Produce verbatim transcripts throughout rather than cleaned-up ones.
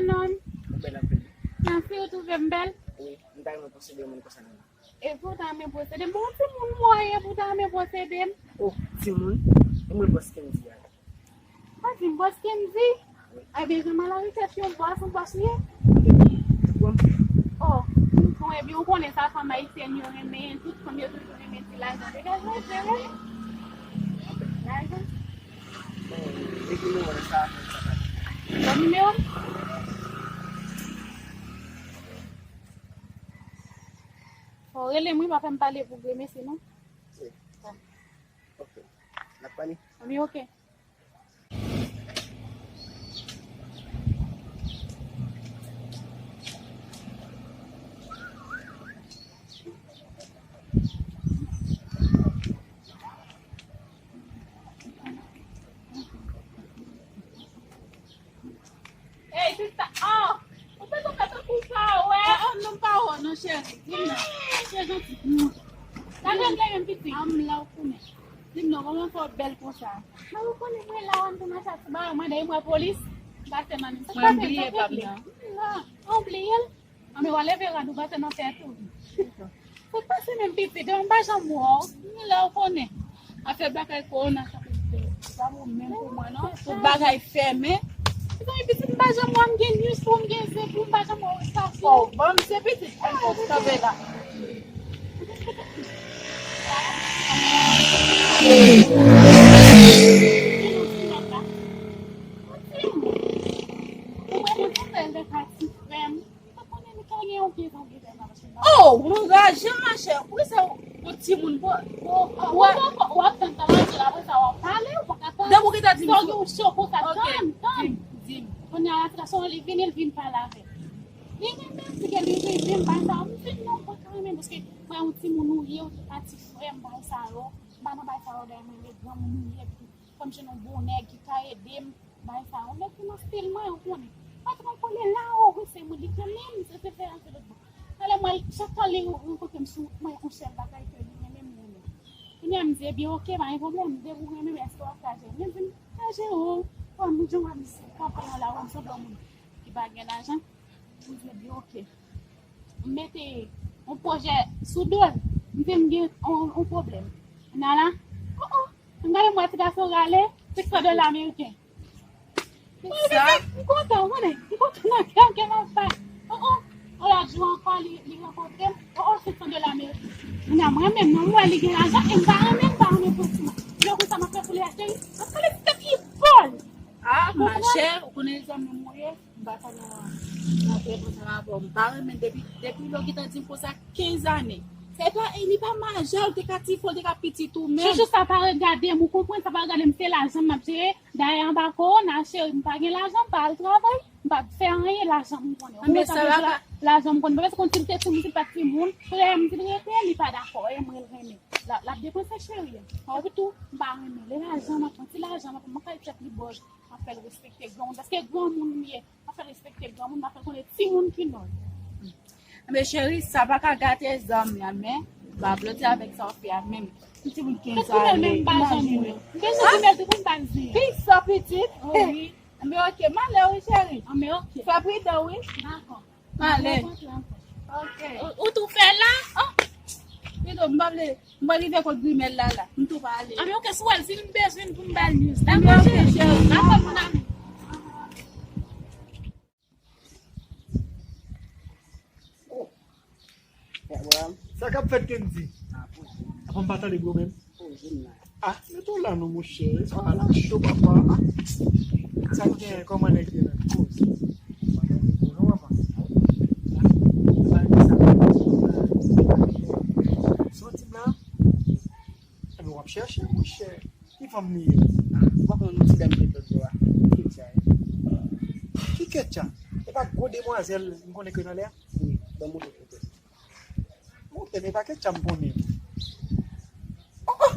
Nonm. Ou bèl anpil. Mèsi, ou twouve m bèl? Wi, m ta renmen posede yon moun konsa nan men. E pou w ta renmen posede m? Bon, timoun mwen ye pou w ta renmen posede m. Oh, timoun? E mwen bòs Kendy a. Pa di m bòs Kendy. Ebyen, jan m alarichèch yon bòs, yon bòs ou ye? Bon. Oh, bon, ebyen, ou konnen sa, fanm ayisyèn yo renmen, tout fanm yo toujou renmen ti lajan. Degaje w, frè. Lajan. Bon, epi nou wè sa, sa pa. Bon nimewo m? Fò w rele m, wi, pa fè m pale pou vre, mesi, non? Wi. Ok. N ap pale? Wi, ok. Ey, sista, oh, ou bezwen fè tankou w pa wè. Oh, oh, non, m pa wè w non, cheri. Di m non. Se janti. Sa vle m leve m piti. A m la ou konnen. Di m non, kòman fè w bèl konsa? Mwen ou konnen mwen la, m te mache sou ba yo, mande m wè polis. M pase nan men. Mwen bliye pa m nan. M la. Ou bliye l? Anben, w a leve rad ou pase nan tèt ou. Ou pase menm pitit, m pa janm wè w. Ni la ou konnen. Afè bagay kowona sa pou fè. Pa bon menm pou mwen non. Tout bagay fèmen. Mezanmi, pitit, m pa janm wè m gen nistwo, m gen zen pou m pa janm wè w sa. Fò w ban m se pitit. Ay, fò w kanpe la. Ou wè mwen kontan de ka ti frè m. Oh, ou raje, machè. Poukisa ou, ou timoun, pou, pou, ou, w ap tann sa, w ap pale, ou pa ka tann. Depi ou gentan di m sa w gen ou cho konsa, tann, tann. Di m, di m. Kounye a, la, se li vini, li vin pale avè m. Li renmen m, si ke li rive m bay sa, m di non, m pa ka renmen, paske mwen yon timoun ou ye, ou te ka ti frè m bay sa yo. M pa nan bay sa yo, dèyè mwen, men granmoun ou ye, epi fò m jwenn yon bon nèg ki ka ede m. Bay sa, yon nèg ki nan stil mwen, ou konnen. Patwon kole la, o, wi, se mwen, li konnen m, se, se fè antre lòt bò. Talè mwen, chak tan li rankontre m sou, mwen, yon sèl bagay ke li renmen m renmen. Kounye a, m di, ebyen, oke, pa gen pwoblèm, depi w renmen m, èske w ap ka jere m? Li di m, ka jere w, kòm m jan w ap kanpe nan lari, m sanble yon moun ki pa gen lajan. M di, ebyen, oke. M mete yon pwojè sou do l, m di m gen yon, yon pwoblèm. Nala, o, o, m gade m wè ti gason rale, senk san dola ameriken. Mwen, m kontan, ou konnen. M kontan nan kè m, kè m ap bat. O, o. Yon lòt jou ankò, li, li rankontre m. O, o, senk san dola ameriken. Kounye a, mwen menm, non, m wè li gen lajan, e m pa renmen, m pa renmen pran ti man. Lè konsa, m ap fè pou li achte, wi. M ap pale ti tèt li bòl. Ah, machè, ou konnen zanmi m ou ye? M pa ka nan, nan trèt ansanm avè w. M pa renmen depi, depi lè w gentan di m konsa kenz ane. Se pa, e li pa majè, ou te ka ti fò, ou te ka pitit ou menm. Chouchou, sa pa regade m, ou konprann, sa pa regade m, se lajan m ap jere. Dayè, anba kowona, cheri, m pa gen lajan, m pa al travay, m pa fè anyen, lajan m konnen. Ou konprann sa vle di la? Lajan m konnen. Paske konn si l te timoun, si l pa t timoun, frè m, si l rete, li pa dakò, e mwen l renmen. L ap, l ap depanse, cheri. Epi tou, m pa renmen. Lè lajan m ap pran, ti lajan m ap pran, m ap fè tèt li bòz. M ap fè l respekte granmoun, paske granmoun m ye. M ap fè l respekte granmoun, m ap fè l konnen timoun ki non l. Men cheri, sa pa ka gate zanmi an, men pa blote avèk sa w fè a menm. Yon timoun kenz ane, imajine. M bezwen di mèsi pou m pa di. Pi sa pitit. Wi. Men oke, m ale wi cheri. Anben oke. Fè pridan wi. Dakò. M ale. Ok. Ou, ou tou fè la? Oh. Pito, m pa vle, m pa rive kot grimèl la la. M tou pale. Anben, ok, si w wè l, si m bezwen l pou m ba l news. Dakò, cheri. Dakò, mon amour. Oh. Sa k ap fèt, Kendy? Apa m pa tande bro menm? Ah, mete w la non, monchè. Sa w la cho, papa. Ah. Sa k gen? Kòman nèg ye la? Koz. Sa w di m la? Ebyen, w ap chèche, monchè. Ki fanm li ye? Ah, ou pa konn ti dam ki lòt bò a? Ketya ye. Ki Ketya? E pa gwo demwazèl m konnen ke nan lè a? Wi, ban m montre foto. Montre m, e pa Ketya m konnen. Oh, oh!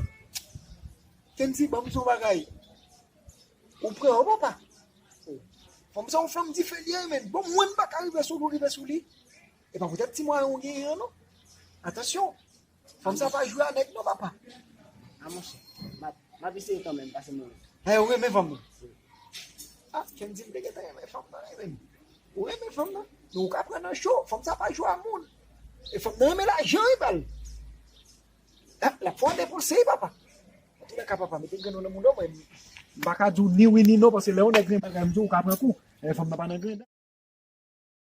Kendy, ban m di w yon bagay. Ou pran yo, papa. Fanm sa yon flanm dife li ye, men. Bon, mwen m pa ka rive sou li, ou rive sou li. E pa poutèt ti mwayen ou genyen an, non. Atansyon. Fanm sa pa jwe a nèg, non, papa. A, monchè. M ap, m ap eseye kanmenm, pase mwen. Hey, ou renmen fanm nan? Ah, Kendy, m te gentan renmen fanm nan, renmen. Ou renmen fanm nan, men ou ka pran nan cho. Fanm sa pa jwe a moun. E fanm nan renmen lajan, wi, bal. L ap fè w depanse, wi, papa. Antoulèka, papa, mete grenn nan men w non, mwen. M pa ka di w ni wi ni non, paske lè yon nèg renmen bagay, m di w, ou ka pran kou. E fanm nan pa nan grenn.